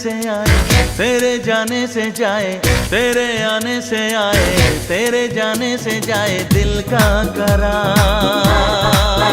से आए, तेरे जाने से जाए, तेरे आने से आए, तेरे जाने से जाए दिल का करार।